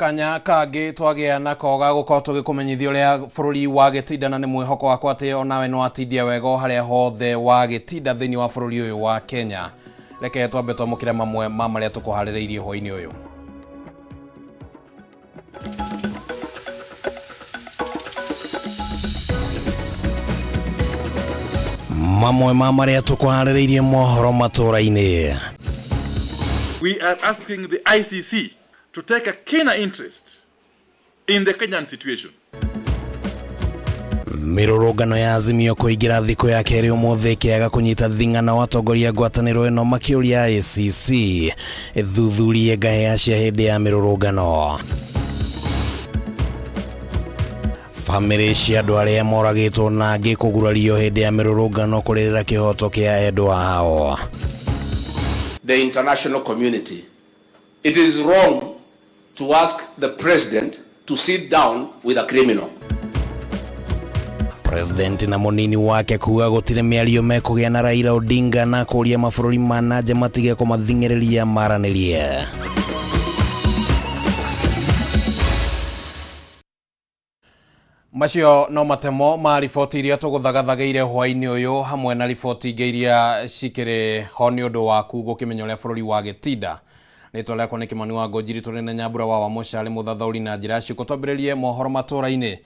Kanya kangĩ twagĩa nako ga gũkorwo tũgĩkũmenyithia ũrĩa bũrũri wagĩtinda, na nĩ mwĩhoko wakwa atĩ onawe nĩ watindia wega o harĩa hothe wagĩtinda thĩinĩ wa bũrũri ũyũ wa Kenya. Reke twambe twamũkĩre mamwe ma marĩa tũkũharĩrĩirie hwainĩ ũyũ. Mamwe ma marĩa tũkũharĩrĩirie mohoro matũra-inĩ. We are asking the ICC to take a keener interest in the Kenyan situation. Mĩrũrũngano ya Azimio kũingĩra thikũ ya kerĩ ũmũthĩ ĩkĩaga kũnyita thing'ana wa atongoria ngwatanĩro ĩno makĩũria ICC ĩthuthurie ngahĩha cia hĩndĩ ya mĩrũrũngano. Bamĩrĩ cia andũ arĩa moragĩtwo na angĩ kũgurario hĩndĩ ya mĩrũrũngano kũrĩrĩra kĩhoto kĩa endwa ao. The international community. It is wrong to ask the president to sit down with a criminal. President na mũnini wake kuga gũtirĩ mĩario mekũgĩa na Raila Odinga na kũria mabũrũri ma nanja matige kũmathing'ĩrĩria maranĩrie. Macio no matemo ma riboti iria tũgũthagathagĩire hwainĩ ũyũ, hamwe na riboti ingĩ iria cikĩrĩ ho nĩ ũndũ waku gũkĩmenya ũrĩa bũrũri wagĩtinda. Rĩtwa rĩakwa nĩ Kĩmani wa Ngũnjiri, tũrĩ na Nyambura wa Wamũcarĩ, mũthathaũri na njĩra ciũkũ. Twambĩrĩrie mohoro matũra-inĩ.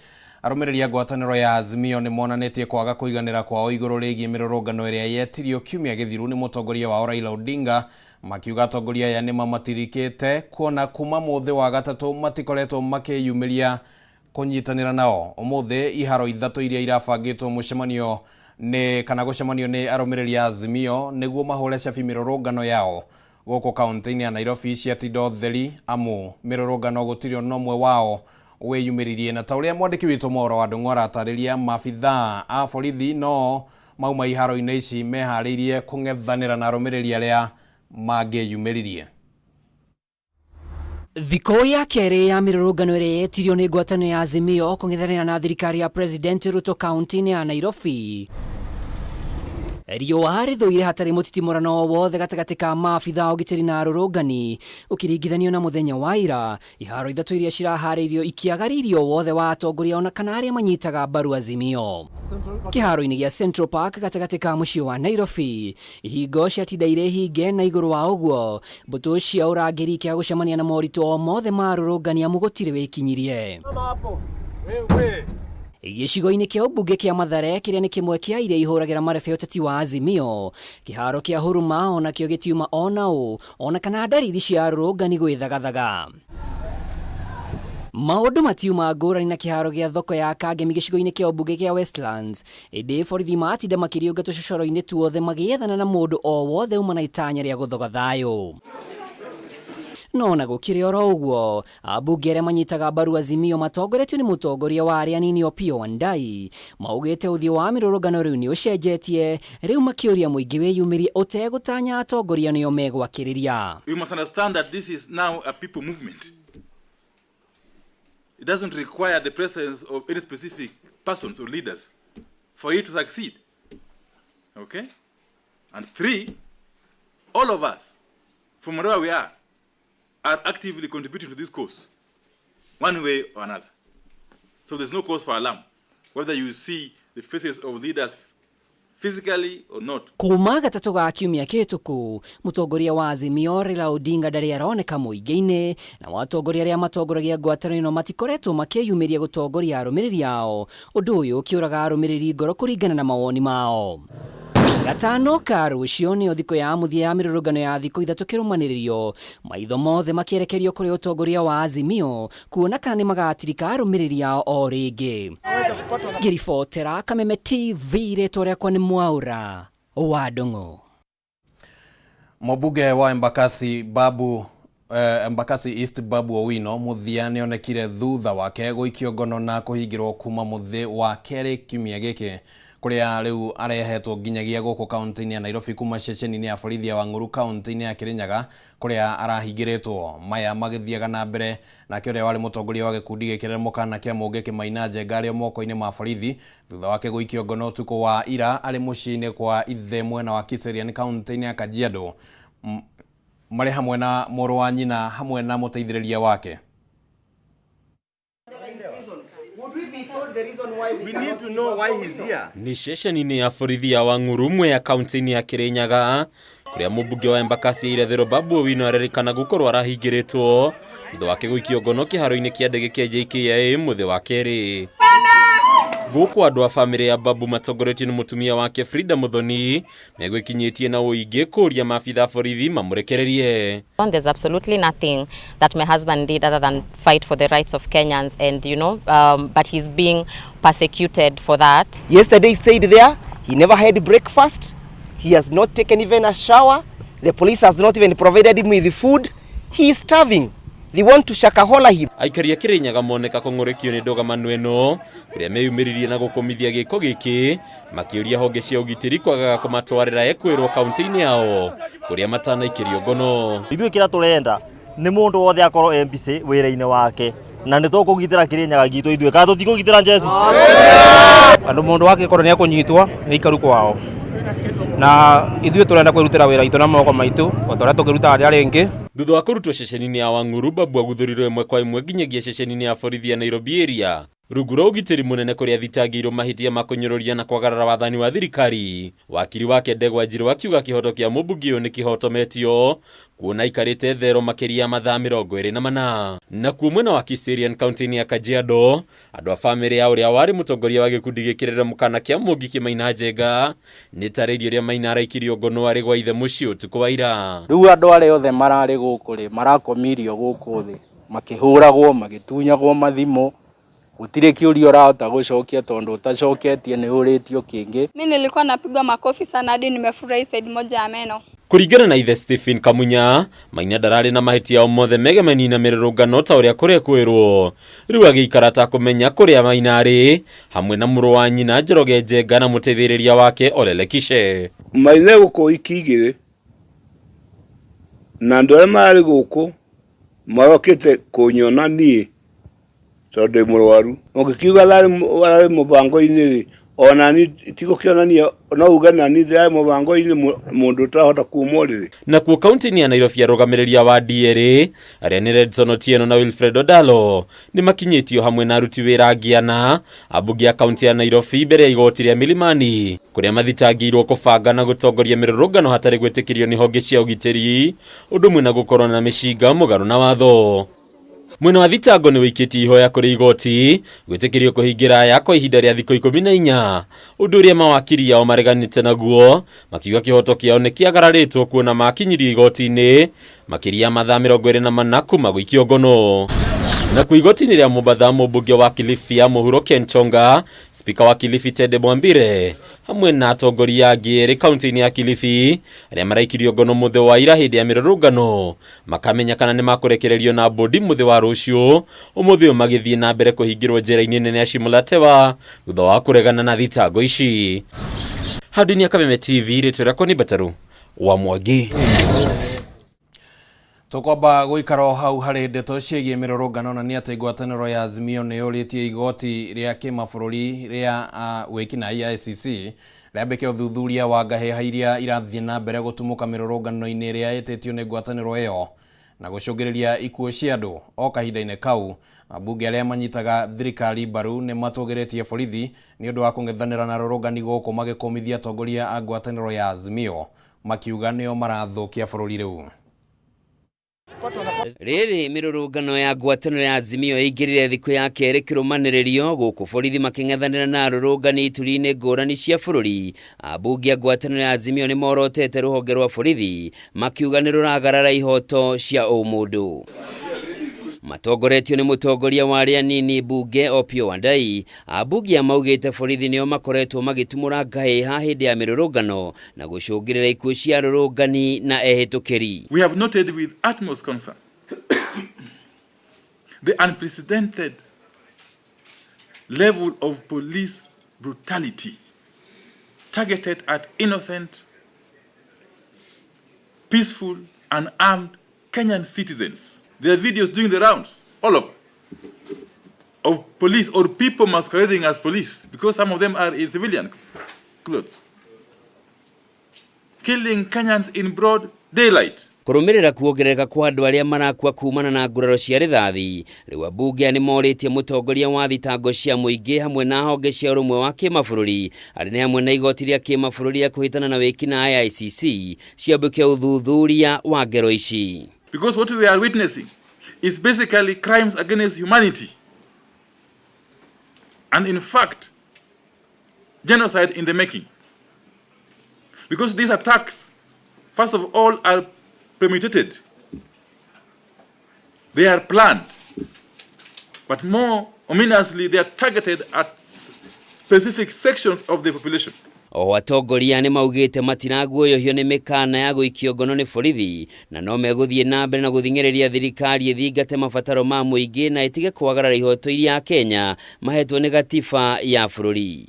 Arũmĩrĩri a ngwatanĩro ya Azimio nĩ monanĩtie kwaga kũiganĩra kwao igũrũ rĩgiĩ mĩrũrũngano ĩrĩa yetirio kiumia gĩthiru nĩ mũtongoria wao Raila Odinga, makiuga atongoria aya nĩ mamatirikĩte kuona kuma mũthĩ wa gatatũ matikoretwo makĩyumĩria kũnyitanĩra nao. Ũmũthĩ iharo ithatũ iria irabangĩtwo mũcemanio nĩ kana gũcemanio nĩ arũmĩrĩri a Azimio nĩguo mahũre cabi mĩrũrũngano yao gũkũ kaunti-inĩ ya Nairobi ciatinda ũtheri, amu mĩrũrũngano gũtirĩ ona ũmwe wao wĩyumĩririe. Na ta ũrĩa mwandĩki witũ mohoro wa Ndung'u aratarĩria, maabithaa a borithi no mauma iharo-inĩ ici meharĩirie kũng'ethanĩra na arũmĩrĩri arĩa mangĩyumĩririe. Thikũ ya kerĩ ya mĩrũrũngano ĩrĩa yetirio nĩ ngwatanĩro ya Azimio kũng'ethanĩra na thirikari ya President Ruto kaunti-inĩ ya Nairobi. Riũa rĩthũire hatarĩ mũtitimũrano o wothe gatagatĩ ka maabitha a ũgitĩri na arũrũngani ũkĩringithanio na mũthenya wa ira. Iharo ithatũ iria ciraharĩirio ikĩaga riri o wothe wa atongoria ona kana arĩa manyitaga mbaru Azimio. Kĩharo-inĩ gĩa Central Park gatagatĩ ka mũciĩ wa Nairobi, ihingo ciatinda irĩ hinge na igũrũ wa ũguo mbũtũ cia ũrangĩri ikĩaga gũcemania na moritũ o mothe ma arũrũngani amu gũtirĩ wĩkinyirie. Gĩcigo-inĩ kĩa ũmbunge kĩa Mathare kĩrĩa nĩ kĩmwe kĩa iria ihũragĩra marebe ũteti wa Azimio, kĩharo kĩa Huruma onakĩo gĩtiuma ona ũ ona kana ndariri cia arũrũngani gwĩthagathaga. Maũndũ matiuma ngũrani na kĩharo gĩa thoko ya Kangemi gĩcigo-inĩ kĩa ũmbunge kĩa Westlands, ĩndĩ borithi matinda makĩriũnga tũcocoro-inĩ tuothe magĩethana na mũndũ o wothe uma na itanya rĩa gũthoga thayũ. No ona gũkĩrĩ oro ũguo, ambunge arĩa manyitaga mbaru Azimio matongoretio nĩ mũtongoria wa arĩa anini Opiyo Wandayi maugĩte ũthiũ wa mĩrũrũngano rĩu nĩ ũcenjetie, rĩu makĩũria mũingĩ wĩyumĩrie ũtegũtanya atongoria nĩo megwakĩrĩria. We must understand that this is now a people movement. It doesn't require the presence of any specific persons or leaders for it to succeed. Okay? And three, all of us, from wherever we are actively contributing to this cause, one way or another. So there's no cause for alarm, whether you see the faces of leaders physically or not. Kuma gatatũ ga kiumia kĩhĩtũku, mũtongoria wa Azimio Raila Odinga ndarĩ aroneka mũingĩ-inĩ, na atongoria arĩa matongoragia ngwatanĩro ĩno matikoretwo makĩyumĩria gũtongoria arũmĩrĩri ao, ũndũ ũyũ ũkĩũraga arũmĩrĩri ngoro kũringana na mawoni mao. Gatano ka rũciũ nĩyo thikũ ya mũthia ya mĩrũrũngano ya thikũ ithatũ kĩrũmanĩrĩrio, maitho mothe makĩerekerio kũrĩ ũtongoria wa Azimio kuona kana nĩ magatirika arũmĩrĩri ao o rĩngĩ. Ngĩribotera Kameme TV, rĩtwa rĩakwa nĩ Mwaũra wa Ndung'u. Mũmbunge wa Embakasi Babu Embakasi East Babu Owino mũthia nĩonekire thutha wake gũikio ngono na kũhingĩrwo kuma mũthĩ wa kerĩ kiumia gĩkĩ, kũrĩa rĩu arehetwo nginyagia gũkũ kaunti-inĩ ya Nairobi kuma ceceni-inĩ ya borithi ya Wang'ũrũ kaunti-inĩ ya Kirinyaga kũrĩa arahingĩrĩtwo. Maya magĩthiaga na mbere nake ũrĩa warĩ mũtongoria wa gĩkundi gĩkĩre mũkana kĩa Mũngĩkĩ Maina Njenga arĩ o moko-inĩ ma borithi thutha wake gũikio ngono ũtukũ wa ira arĩ mũciĩ-inĩ kwa ithe mwena wa Kiserian kaunti-inĩ ya Kajiado marĩ hamwe na mũrũ wa nyina hamwe na mũteithĩrĩria wake. Nĩ ceceni-inĩ ya borithi ya Wang'uru Mwea kaunti-inĩ ya Kirinyaga kuria mũmbunge wa Embakasi ya irathĩro Babu Owino arerĩkana gũkorwo arahingĩrĩtwo thutha wake gũikio ngono kĩharo-inĩ kĩa ndege kĩa JKIA mũthĩ wa kerĩ. Gũkũ andũ a bamĩrĩ ya Babu matongoretio nĩ mũtumia wake Frida Muthoni megwĩkinyĩtie na ũingĩ kũria maabitha borithi mamũrekererie. There's absolutely nothing that my husband did other than fight for the rights of Kenyans and, you know, but he's being persecuted for that. Yesterday he stayed there. He never had breakfast. He has not taken even a shower. The police has not even provided him with food. He is starving. They want to shakahola him. Aikari a Kirinyaga moneka kũng'ũrĩkio nĩ ndũgamano ĩno kũrĩa meyumĩririe na gũkũmithia gĩko gĩkĩ makĩũria honge cia ũgitĩri kwagaga kũmatwarĩra ekwĩrwo kaunti-inĩ yao kũrĩa matanaikĩrio ngono. Ithuĩ kĩrĩa tũrenda nĩ mũndũ wothe akorwo MPC wĩra-inĩ wake na nĩ tũkũgitĩra Kirinyaga gitũ ithuĩ kana tũtikũgitĩra Jesse. Andũ mũndũ wake korwo nĩ ekũnyitwo nĩ ikaru kwao na ithuĩ tũrenda kwĩrutĩra wĩra witũ na moko maitũ o ta ũrĩa tũkĩrutaga rĩrĩa rĩngĩ. Thutha wa kũrutwo ceceni-inĩ ya Wang'uru, Babu aguthũrirwo ĩmwe kwa ĩmwe nginyagia ceceni-inĩ ya borithi ya Nairobi area rungu rwa ũgitĩri mũnene kũrĩa athitangĩirwo mahĩtia ma kũnyũrũria na kwagarara wathani wa thirikari. Wakiri wake Ndegwa Njirũ akiuga kĩhoto kĩa mũmbunge ũyũ nĩ kĩhotometio kuona aikarĩte thero makĩria ya mathaa 24. Nakuo mwena wa Kiserian kaunti-inĩ ya Kajiado, andũ a bamĩrĩ ya ũrĩa warĩ mũtongoria wa gĩkundi gĩkĩrĩra mũkana kĩa Mũngiki Maina Njenga nĩ tarĩirie ũrĩa Maina araikirio ngono arĩ gwa ithe mũciĩ ũtukũ wa ira. Rĩu andũ arĩa othe mararĩ gũkũ rĩ marakomirio gũkũ thĩ makĩhũragwo magĩtunyagwo mathimũ gũtirĩ kĩũria ũrahota gũcokia tondũ ũtacoketie nĩ ũrĩtio kĩngĩ. Mimi nilikuwa napigwa makofi sana hadi nimefurahi side moja ya meno. Kũringana na ithe Stephen Kamunya, Maina ndararĩ na mahĩtia o mothe megemainie na mĩrũrũngano ta ũrĩa kũrĩa kwĩrwo. Rĩu agĩikara ta kũmenya kũrĩa Maina arĩ hamwe na mũrũ wa nyina Njoroge Njenga na mũteithĩrĩria wake Ole Lekishe. Maina gũkũ iki igĩrĩ na andũ arĩa mararĩ gũkũ marokĩte kũnyona niĩ tondũ ndĩ mũrwaru. Ũngĩkiuga ararĩ mũbango-inĩ rĩ ona ni tigũkĩonania no uge nani ndĩrarĩ mũbango-inĩ mũndũ ũtarahota kuma ũrĩrĩ. Nakuo kaunti-inĩ ya Nairobi arũgamĩrĩri a wadi erĩ arĩa nĩ Redson Otieno na Wilfred Odalo nĩ makinyĩtio hamwe na aruti wĩra angĩ ana ambunge a kaunti ya Nairobi mbere ya igoti rĩa Milimani kũrĩa mathitangĩirwo kũbanga na gũtongoria mĩrũrũngano hatarĩ gwĩtĩkĩrio nĩ honge cia ũgitĩri ũndũ ũmwe na gũkorwo na mĩcinga mũgarũ na watho. Mwena wa thitango nĩ wĩikĩtie ihoya kũrĩ igoti gwĩtĩkĩrio kũhingĩra aya kwa ihinda rĩa thikũ 14 ũndũ ũrĩa mawakiri ao mareganĩte naguo makiuga kĩhoto kĩao nĩ kĩagararĩtwo kuona makinyirio igoti-inĩ makĩria ya mathaa 24 kuma gũikio ngono. Na kwa igoti-inĩ rĩa Mombatha mũmbunge wa Kilifi ya mũhuro Ken Chonga, spika wa Kilifi Tede Mwambire hamwe na atongoria angĩ erĩ kaunti-inĩ ya Kilifi arĩa maraikirio ngono mũthĩ wa ira hĩndĩ ya mĩrũrũngano makamenya kana nĩ makũrekererio na bodi mũthĩ wa rũciũ ũmũthĩ ũyũ magĩthiĩ na mbere kũhingĩrwo njera-inĩ nene ya Shimolatewa thutha wa kũregana na thitango ici. Handũ-inĩ ya Kameme TV rĩtwa rĩakwa nĩ Mbataru wa Mwangi. Tũkwamba gũikara o hau harĩ ndeto ciĩgiĩ mĩrũrũngano na nĩ atĩ ngwatanĩro ya Azimio nĩ yũrĩtie igoti rĩa kĩmabũrũri rĩa wĩkinaĩ ICC rĩambĩke ũthuthuria wa ngahĩha iria irathiĩ na mbere gũtumũka mĩrũrũngano-inĩ ĩrĩa ĩtĩtio nĩ ngwatanĩro ĩyo na gũcũngĩrĩria ikuũ cia andũ. O kahinda-inĩ kau ambunge arĩa manyitaga thirikari mbaru nĩ matũgĩrĩtie borithi nĩ ũndũ wa kũng'ethanĩra na arũrũngani gũkũ magĩkũmithia atongoria a ngwatanĩro ya Azimio makiuga nĩo marathũkia bũrũri rĩu. Rĩrĩ mĩrũrũngano ya ngwatanĩro ya Azimio ĩingĩrire thikũ ya kerĩ kĩrũmanĩrĩrio gũkũ borithi makĩng'ethanĩra na arũrũngani ituri-inĩ ngũrani cia bũrũri. Ambunge a ngwatanĩro ya Azimio nĩ morotete rũhonge rwa borithi makiuga nĩ rũragarara ihoto cia ũmũndũ. Matongoretio nĩ mũtongoria wa arĩa anini mbunge Opiyo Wandayi, ambunge aya maugĩte borithi nĩo makoretwo magĩtumũra ngahĩha hĩndĩ ya mĩrũrũngano na gũcũngĩrĩra ikuũ cia arũrũngani na ehĩtũkĩri. We have noted with utmost concern the unprecedented level of police brutality targeted at innocent, peaceful, unarmed Kenyan citizens. There are videos doing the rounds, all of police or people masquerading as police, because some of them are in civilian clothes, killing Kenyans in broad daylight. Kũrũmĩrĩra kuongerereka kwa andũ arĩa marakua kumana na nguraro cia rithathi, rĩu ambunge aya nĩmorĩtie mũtongoria wa thitango cia mũingĩ hamwe na honge cia ũrũmwe wa kĩmabũrũri arĩ nĩ hamwe na igoti rĩa kĩmabũrũri rĩa kũhĩtana na wĩkinaĩ ICC ciambũke ũthuthuria wa ngero ici. Because what we are witnessing is basically crimes against humanity. And in fact, genocide in the making. Because these attacks, first of all, are premeditated. They are planned. But more ominously, they are targeted at specific sections of the population. Oho atongoria nĩ maugĩte matiraguoyohio nĩ mĩkana ya gũikio ngono nĩ borithi na no megũthiĩ na mbere na gũthing'ĩrĩria thirikari ĩthingate mabataro ma mũingĩ na ĩtige kwagarara ihoto iria Akenya mahetwo nĩ gatiba ya bũrũri.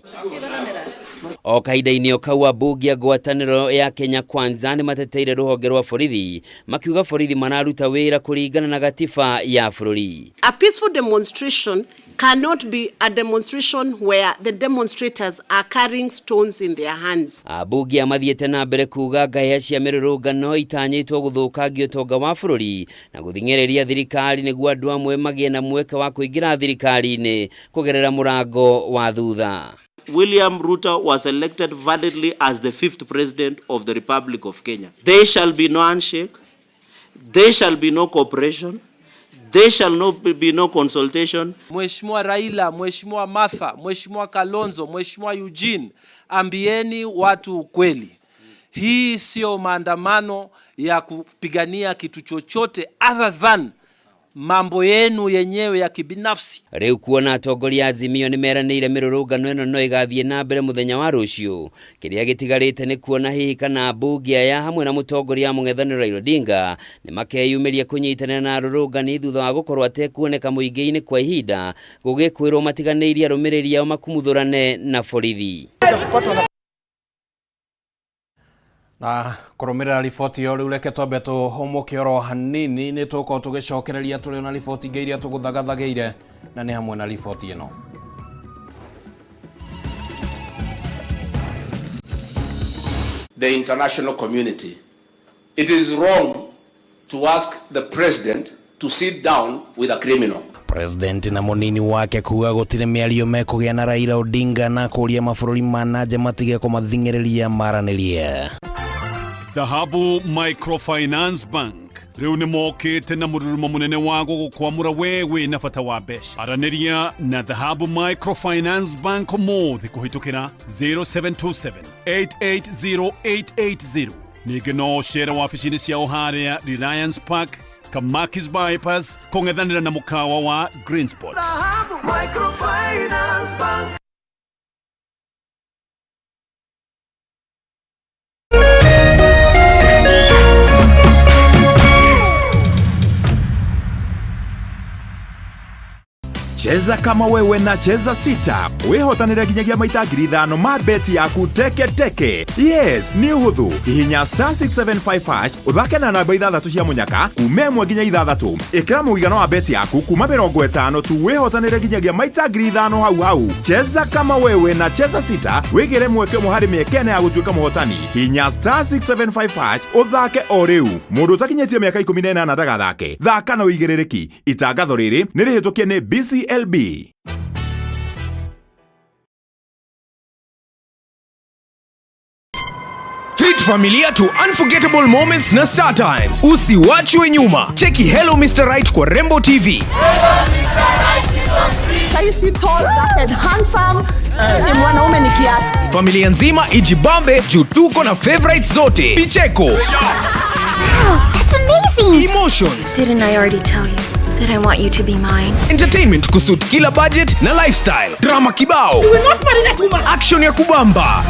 O kahinda-inĩ o kau ambunge a ngwatanĩro ya Kenya Kwanza nĩ mateteire rũhonge rwa borithi makiuga borithi mararuta wĩra kũringana na gatiba ya bũrũri. A peaceful demonstration cannot be a demonstration where the demonstrators are carrying stones in their hands. Ambunge aya mathiĩte na mbere kuga ngahĩha cia mĩrũrũngano itanyĩtwo gũthũkangia ũtonga wa bũrũri na gũthing'ĩrĩria thirikari nĩguo andũ amwe magĩe na mweke wa kũingĩra thirikari-inĩ kũgerera mũrango wa thutha. William Ruto was elected validly as the fifth president of the Republic of Kenya. There shall be no handshake, there shall be no cooperation, there shall be no consultation. Mheshimiwa Raila, Mheshimiwa Martha, Mheshimiwa Kalonzo, Mheshimiwa Eugene, ambieni watu ukweli. Hii sio maandamano ya kupigania kitu chochote other than mambo yenu yenyewe ya kibinafsi. Rĩu kuona atongoria a Azimio nĩ meranĩire mĩrũrũngano ĩno no ĩgathiĩ na mbere mũthenya wa rũciũ. Kĩrĩa gĩtigarĩte nĩ kuona hihi kana ambunge aya hamwe na mũtongoria wa mũng'ethanĩro Raila Odinga nĩ makeyumĩria kũnyitanĩra na arũrũngani thutha wa gũkorwo atekuoneka mũingĩ-inĩ kwa ihinda gũgĩkwĩrwo matiganĩirie arũmĩrĩri ao makumuthũrane na borithi. Na kũrũmĩrĩra riboti ĩyo rĩu reke twambe tũhũmũke oro hanini nĩ tũgũkorwo tũgĩcokereria tũrĩ na riboti ingĩ iria tũgũthagathagĩire na nĩ hamwe na riboti ĩno. The international community. It is wrong to ask the president to sit down with a criminal. President na munini wake kuga gutire miario mekugia na Raila Odinga na kuria mabũrũri ma nanja matige kũmathing'ĩrĩria maranĩrie. Dhahabu Microfinance Bank rĩu nĩ mokĩte na mũrurumo mũnene wa gũgũkwamũra we wĩna bata wa mbeca. Aranĩria na Dhahabu Microfinance Bank ũmũthĩ kũhĩtũkĩra 0727 880880. Ningĩ no ũcere wabici-inĩ ciao harĩa Reliance Park, Kamakis Bypass, kũng'ethanĩra na mũkawa wa Green Spot. Dhahabu Microfinance Bank. Cheza kama wewe na Cheza Sita wihotanire nginyagia maita 5,000 ma beti yaku teke teke. Yes, nĩ ũhũthũ. Hihinya star 675 hash ũthake na namba ithathatũ cia mũnyaka kuma ĩmwe nginya ithathatũ. Ĩkĩra mũigana wa beti yaku kuma 50 tu wihotanire nginyagia maita 5,000 hau hau. Cheza kama wewe na Cheza Sita wĩgĩre mweke ũmwe harĩ mĩeke ĩna ya gũtuĩka mũhotani. Hihinya star 675 hash ũthake o rĩu. Mũndũ ũtakinyĩtie mĩaka 18 ndagathake. Thaka na ũigĩrĩrĩki. Itangatho rĩrĩ nĩ rĩhĩtũkie nĩ BCLB. Treat familia to unforgettable moments na Star Times. Usiwachwe nyuma. Cheki Hello Mr. Right kwa Rembo TV. Saisi tall, dark and handsome. Ni mwanaume ni kiasi. Familia nzima ijibambe juu tuko na favorites zote. Picheko. Wow, that's amazing. Emotions. Didn't I already tell you that I want you to be mine? Entertainment kusuit kila budget na lifestyle. Drama kibao. You will not marry that woman. Action ya kubamba.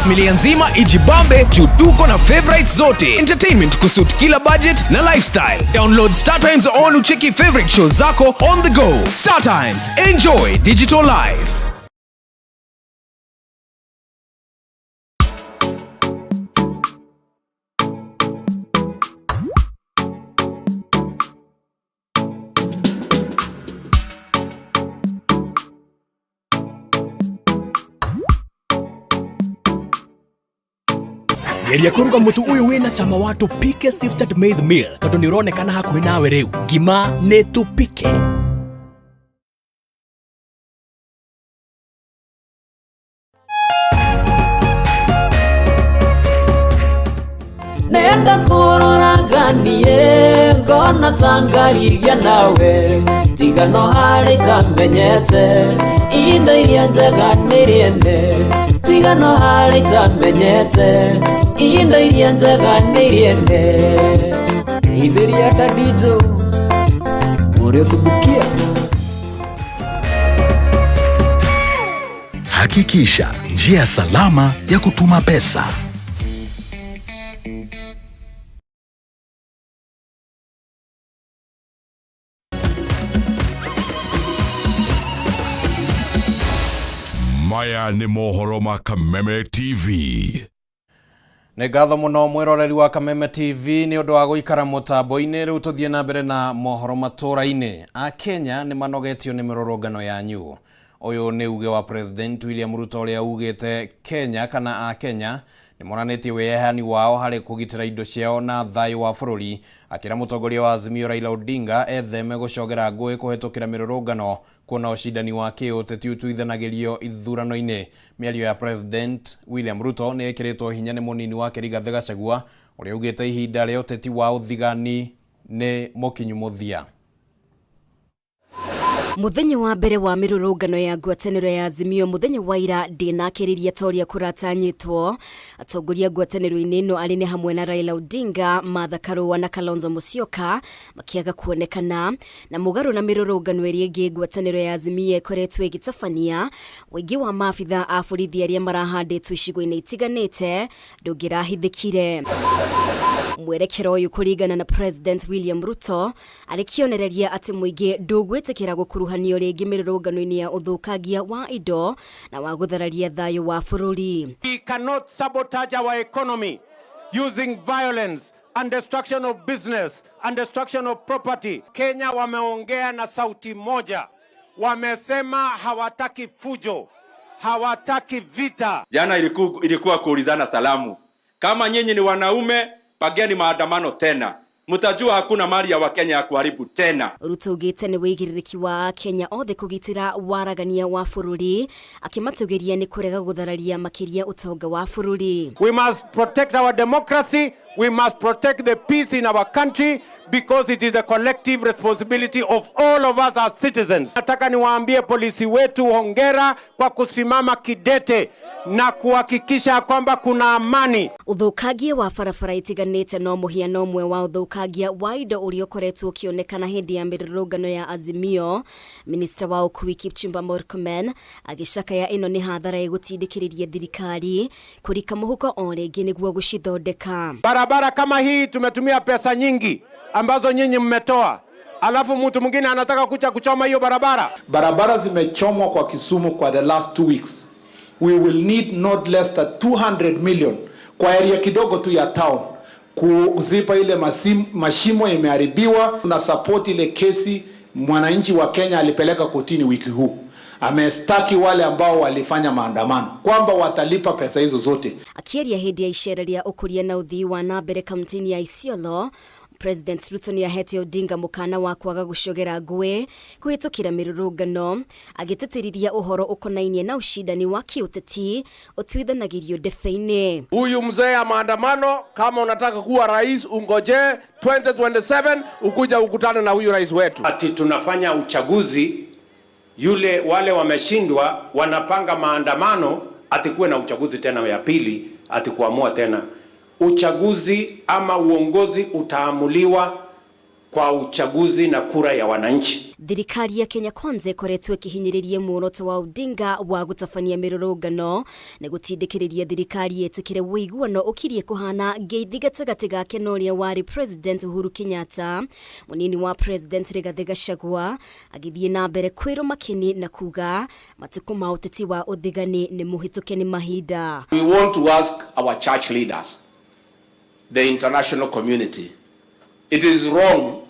Familia nzima ijibambe juu tuko na favorites zote. Entertainment kusuit kila budget na lifestyle. Download Star Times on ucheki favorite shows zako on the go. Star Times, enjoy digital life. Geria kũruga mũtu ũyũ wĩna cama wa Tupike Sifted Maize Meal tondũ nĩ ũronekana hakuhĩ nawe rĩu. Ngima nĩ Tupike. Nenda kũroraganie ngona ta ngarigia nawe tiga no harĩ itamenyete indo iria njega nĩ rĩene tiga no harĩ itamenyete indo iria njega nĩ rĩene geithĩria Daddy ũrĩa ũcumbukia. Hakikisha njia salama ya kutuma pesa. Maya nĩ mohoro ma Kameme TV. Nĩ ngatho mũno mwĩroreri wa Kameme TV nĩ ũndũ wa gũikara mũtambo-inĩ. Rĩu tũthiĩ na mbere na mohoro matũra-inĩ. Akenya nĩ manogetio nĩ mĩrũrũngano yanyu. Ũyũ nĩ uge wa President William Ruto ũrĩa ugĩte Kenya kana Akenya nĩ monanĩtie wĩyehani wao harĩ kũgitĩra indo ciao na thayũ wa bũrũri. Akĩra mũtongoria wa Azimio Raila Odinga etheme gũcogera ngũĩ kũhetũkĩra mĩrũrũngano kuona ũcindani wa kĩũteti ũtuithanagĩrio ithurano-inĩ. Mĩario ya President William Ruto nĩ ĩkĩrĩtwo hinya nĩ mũnini wake Rigathĩ Gachagua ũrĩa ugĩte ihinda rĩa ũteti wa ũthigani nĩ mũkinyu mũthia. Muthenya wa mbere wa mĩrũrũngano ya ngwatanĩro ya Azimio muthenya wa ira ndĩnakĩrĩria ta ũrĩa kũratanyĩtwo. Atongoria ngwatanĩro-inĩ ĩno arĩ nĩ hamwe na Raila Odinga, Martha Karua na Kalonzo Musyoka makĩaga kuonekana. Na mũgarũ na mĩrũrũngano ĩrĩa ĩngĩ ngwatanĩro ya Azimio ĩkoretwo ĩgĩtabania, ũingĩ wa maabitha a borithi arĩa marahandĩtwo icigo-inĩ itiganĩte ndũngĩrahithĩkire. Mwerekero ũyũ kũringana na President William Ruto arĩ kĩonereria atĩ mũingĩ ndũgwĩtĩkĩra gũkuruhanio rĩngĩ mĩrũrũngano-inĩ ya ũthũkangia wa indo na wa gũthararia thayũ wa bũrũri. We cannot sabotage our economy using violence and destruction of business and destruction of property. Kenya wameongea na sauti moja, wamesema hawataki fujo, hawataki vita. Jana ilikuwa kuulizana salamu. Kama nyinyi ni wanaume, pageni maandamano tena. Mtajua hakuna mali ya Wakenya ya kuharibu tena. Ruto ugĩte nĩ wĩigĩrĩrĩki wa Kenya othe kũgitĩra waragania wa bũrũri, akĩmatũgĩria nĩ kũrega gũthararia makĩria ũtonga wa bũrũri. We must protect our democracy, we must protect the peace in our country because it is a collective responsibility of all of us as citizens. Nataka niwaambie polisi wetu hongera kwa kusimama kidete na kuhakikisha kwamba kuna amani. Ũthũkangia wa barabara itiganĩte no mũhiano ũmwe wa ũthũkangia wa indo ũrĩa ũkoretwo ũkĩonekana hĩndĩ ya mĩrũrũngano ya Azimio. Minista wa ũkui Kipchumba Murkomen agĩcakaya ĩno nĩ hathara ĩgũtindĩkĩrĩria thirikari kũrika mũhuko o rĩngĩ nĩguo gũcithondeka. Barabara kama hii tumetumia pesa nyingi ambazo nyinyi mmetoa, alafu mtu mwingine anataka kucha kuchoma hiyo barabara. Barabara zimechomwa kwa Kisumu kwa the last 2 weeks. We will need not less than 200 million kwa area kidogo tu ya town kuzipa ile mashimo imeharibiwa. Na support ile kesi mwananchi wa Kenya alipeleka kotini wiki huu, amestaki wale ambao walifanya maandamano kwamba watalipa pesa hizo zote. Akĩaria hĩndĩ ya icera rĩa ũkũria na ũthii wa na mbere kaunti-inĩ ya Isiolo, President Ruto nĩ ahete Odinga mũkana wa kwaga gũcogera ngũĩ kũhĩtũkĩra mĩrũrũngano, agĩtĩtĩrithia ũhoro ũkonainie na ũcindani wa kĩũteti ũtuithanagĩrio ndebe-inĩ. Huyu mzee ya maandamano, kama unataka kuwa rais ungoje 2027 ukuja ukutane na huyu rais wetu. Ati tunafanya uchaguzi, yule wale wameshindwa wanapanga maandamano ati kuwe na uchaguzi tena ya pili, ati kuamua tena. Uchaguzi ama uongozi utaamuliwa kwa uchaguzi na kura ya wananchi. Thirikari ya Kenya Kwanza ĩkoretwo ĩkĩhinyĩrĩria muoroto wa Odinga wa gũtabania mĩrũrũngano na gũtindĩkĩrĩria thirikari ĩtĩkĩre ũiguano ũkirie kũhana ngeithi gatagatĩ gake na ũrĩa warĩ President Uhuru Kenyatta. Mũnini wa President Rigathĩ Gachagua agĩthiĩ na mbere kwĩrwo makeni na kuga matukũ ma ũteti wa ũthigani nĩ mũhĩtũke nĩ mahinda. We want to ask our church leaders, the international community, it is wrong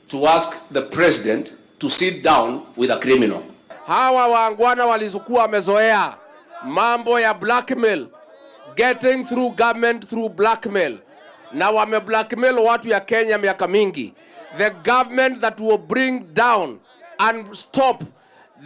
to ask the president to sit down with a criminal. Hawa waangwana walizokuwa wamezoea mambo ya blackmail, getting through government through blackmail, na wame blackmail watu ya Kenya miaka mingi. The government that will bring down and stop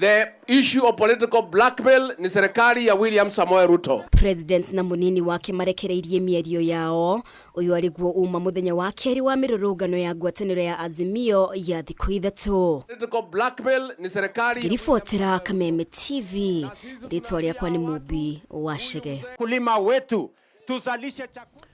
the issue of political blackmail ni serikali ya William Samoei Ruto. President na munini wake marekereirie mĩario yao ũyũ arĩguo uma mũthenya wa kerĩ wa mĩrũrũngano ya ngwatanĩro ya Azimio ya thikũ ithatũ. Political blackmail ni serikali. Ngĩribotera Kameme TV, rĩtwa rĩakwa nĩ Mumbi wa Chege. Kulima wetu tuzalishe chakula.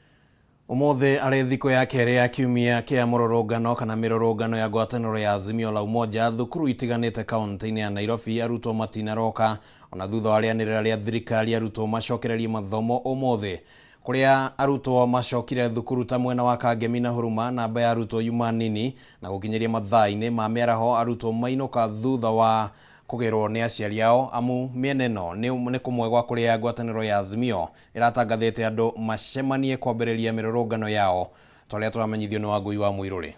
Umuthi arĩ thikũ ya kerĩ ya kiumia kĩa mũrũrũngano kana mĩrũrũngano ya ngwatanĩro ya Azimio la Umoja thukuru itiganĩte kaunti-inĩ ya Nairobi arutwo matinaroka ona thutha wa rĩanĩrĩra rĩa thirikari arutwo macokererie mathomo ũmũthĩ kũrĩa arutwo macokire thukuru ta mwena wa Kangemi na Huruma namba ya arutwo yuma nini na gũkinyĩria mathaa-inĩ ma mĩaraho arutwo mainũka thutha wa kũgĩrwo nĩ aciari ao amu mĩena ĩno nĩ kũmwe gwa kũrĩa ngwatanĩro ya Azimio ĩratangathĩte andũ macemanie kwambĩrĩria mĩrũrũngano yao ta ũrĩa tũramenyithio nĩ Wangũi wa Mũirũrĩ.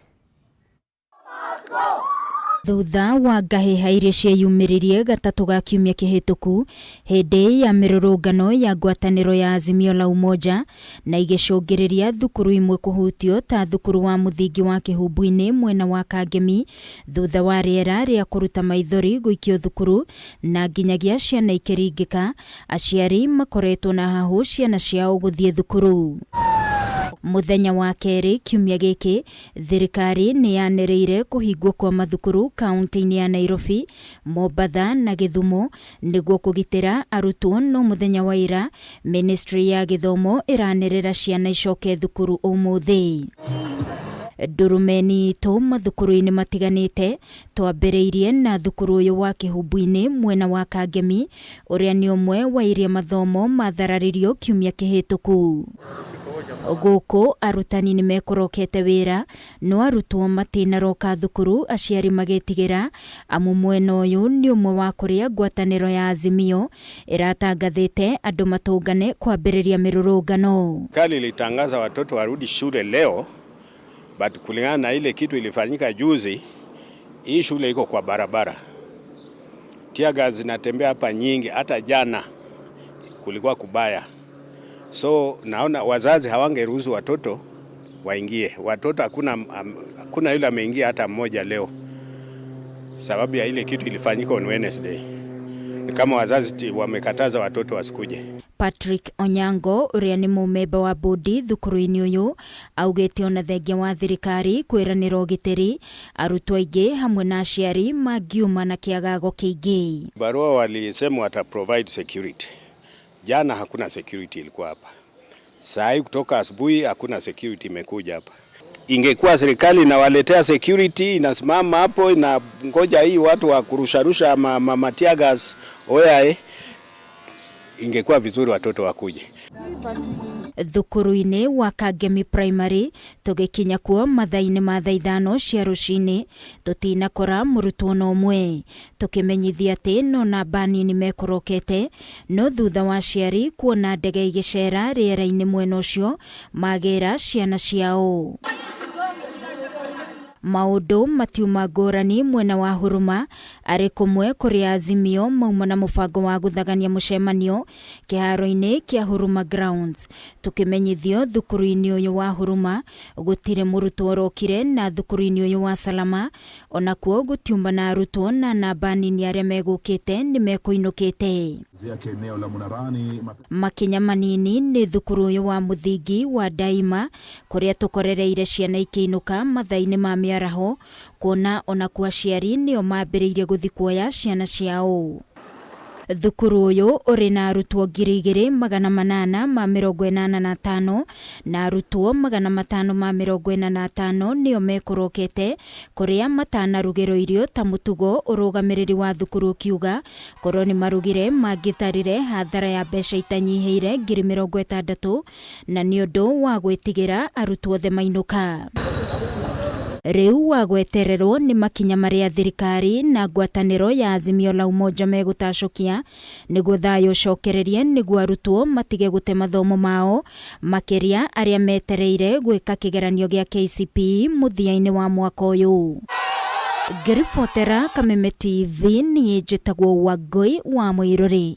Thutha wa ngahĩha iria cieyumĩririe gatatũ ga kiumia kĩhĩtũku hĩndĩ ya mĩrũrũngano ya ngwatanĩro ya Azimio la Umoja na igĩcũngĩrĩria thukuru imwe kũhutio ta thukuru wa mũthingi wa Kĩhumbu-inĩ mwena wa Kangemi thutha wa rĩera rĩa kũruta maithori gũikio thukuru na nginyagia ciana ikĩringĩka, aciari makoretwo na hahũ ciana ciao gũthiĩ thukuru. Mũthenya wa kerĩ kiumia gĩkĩ thirikari nĩ yanĩrĩire kũhingwo kwa mathukuru kaunti-inĩ ya Nairobi, Mombatha na Gĩthumo nĩguo kũgitĩra arutwo no mũthenya wa ira ministry ya gĩthomo ĩranĩrĩra ciana icoke thukuru ũmũthĩ. Ndurumeni itũ mathukuru-inĩ matiganĩte twambĩrĩirie na thukuru ũyũ wa Kĩhumbu-inĩ mwena wa Kangemi ũrĩa nĩ ũmwe wa iria mathomo mathararirio kiumia kĩhĩtũku. Gũkũ arutani nĩ mekũrokete wĩra no arutwo matinaroka thukuru aciari magĩtigĩra amu mwena ũyũ nĩ ũmwe wa kũrĩa ngwatanĩro ya Azimio ĩratangathĩte andũ matũngane kwambĩrĩria mĩrũrũngano. Serikali ilitangaza watoto warudi shule leo, but kulingana na ile kitu ilifanyika juzi, hii shule iko kwa barabara. Tear gas zinatembea hapa nyingi, hata jana kulikuwa kubaya. So naona wazazi hawangeruhusu watoto waingie. Watoto hakuna yule ameingia hata mmoja leo, sababu ya ile kitu ilifanyika on Wednesday. Ni kama wazazi wamekataza watoto wasikuje. Patrick Onyango ũrĩa nĩ mũmemba wa bodi thukuru-inĩ ũyũ augĩte ona thengia wa thirikari kwĩranĩra ũgitĩri arutwo aingĩ hamwe na aciari mangiuma na kĩagago kĩingĩ. Barua walisema wata provide security. Jana hakuna security ilikuwa hapa. Saa hii kutoka asubuhi hakuna security imekuja hapa. Ingekuwa serikali inawaletea security inasimama hapo inangoja hii watu wa kurusharusha ma tear gas oyae, ingekuwa vizuri watoto wakuje. Thukuru-inĩ wa Kangemi Primary tũgĩkinya kuo mathaa-inĩ ma thaa ithano cia rũcinĩ tũtinakora mũrutwo na ũmwe tũkĩmenyithia atĩ no namba nini mekũrokete no thutha wa aciari kuona ndege igĩcera rĩera-inĩ mwena ũcio magĩra ciana ciao. Maũndũ matiuma ngũrani mwena wa Huruma arĩ kũmwe kũrĩa Azimio mauma na mũbango wa gũthagania mũcemanio kĩharo-inĩ kĩa Huruma Grounds. Tũkĩmenyithio thukuru-inĩ ũyũ wa Huruma gũtirĩ mũrutwo ũrokire na thukuru-inĩ ũyũ wa Salama onakuo gũtiuma na arutwo na namba nini arĩa megũkĩte nĩ mekũinũkĩte. Makinya manini nĩ thukuru ũyũ wa mũthingi wa Daima kũrĩa tũkorereire ciana ikĩinũka mathaa-inĩ ma mĩaraho kuona ona kwa aciari nĩo mambĩrĩirie gũthiĩ kuoya ciana ciao. Thukuru ũyũ ũrĩ na arutwo 2885 na arutwo 545 nĩo mekũrokete kũrĩa matanarugĩrwo irio ta mũtugo ũrũgamĩrĩri wa thukuru ũkiuga korwo nĩ marugire mangĩtarire hathara ya mbeca itanyihĩire 60,000 na nĩ ũndũ wa gwĩtigĩra arutwo othe mainũka. Rĩu wa gwetererwo nĩ makinya marĩa thirikari na ngwatanĩro ya Azimio la Umoja megũtacũkia nĩguo thayũ ũcokererie nĩguo arutwo matige gũte mathomo mao makĩria arĩa metereire gwĩka kĩgeranio gĩa KCPE mũthia-inĩ wa mwaka ũyũ. Ngĩribotera Kameme TV niĩ njĩtagwo Wangũi wa Mũirũrĩ.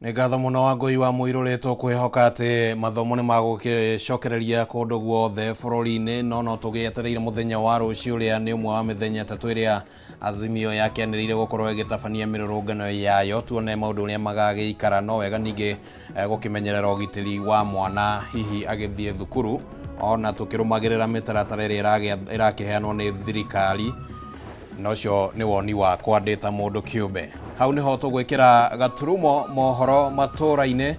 Nĩ ngatho mũno Wangũi wa Mũirũrĩ, tũkwĩhoka atĩ mathomo nĩ magũgĩcokereria kũndũ guothe bũrũri-inĩ, no no tũgĩetereire mũthenya wa rũciũ ũrĩa nĩ ũmwe wa mĩthenya 3 ĩrĩa Azimio yakĩanĩrĩire gũkorwo ĩgĩtabania mĩrũrũngano yayo, tuone maũndũ ũrĩa magagĩikara. No wega ningĩ gũkĩmenyerera ũgitĩri wa mwana hihi agĩthiĩ thukuru, ona tũkĩrũmagĩrĩra mĩtaratara ĩrĩa ĩrakĩheanwo nĩ thirikari. Na ũcio nĩ woni wakwa ndĩ ta mũndũ kĩũmbe. Hau nĩho tũgwĩkĩra gaturumo mohoro matũra-inĩ,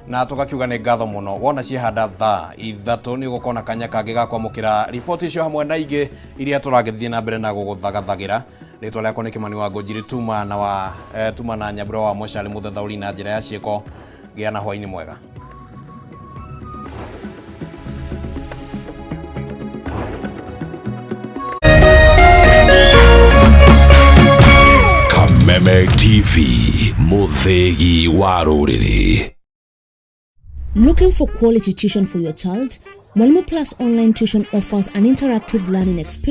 na tũgakiuga nĩ ngatho mũno. Wona ciehanda thaa 3 nĩ ũgũkorwo na kanya kangĩ ga kwamũkĩra riboti icio hamwe na ingĩ iria tũragĩthiĩ na mbere na gũgũthagathagira. Rĩtwa rĩakwa nĩ Kĩmani wa Ngũnjiri, tuma na wa tuma na Nyambura wa Mũcari mũthathaũri na njĩra ya ciĩko. Gĩa na hwaĩ-inĩ mwega. Kameme TV, mũthĩgi wa rũrĩrĩ. Looking for quality tuition for your child? Mwalimu Plus Online Tuition offers an interactive learning experience.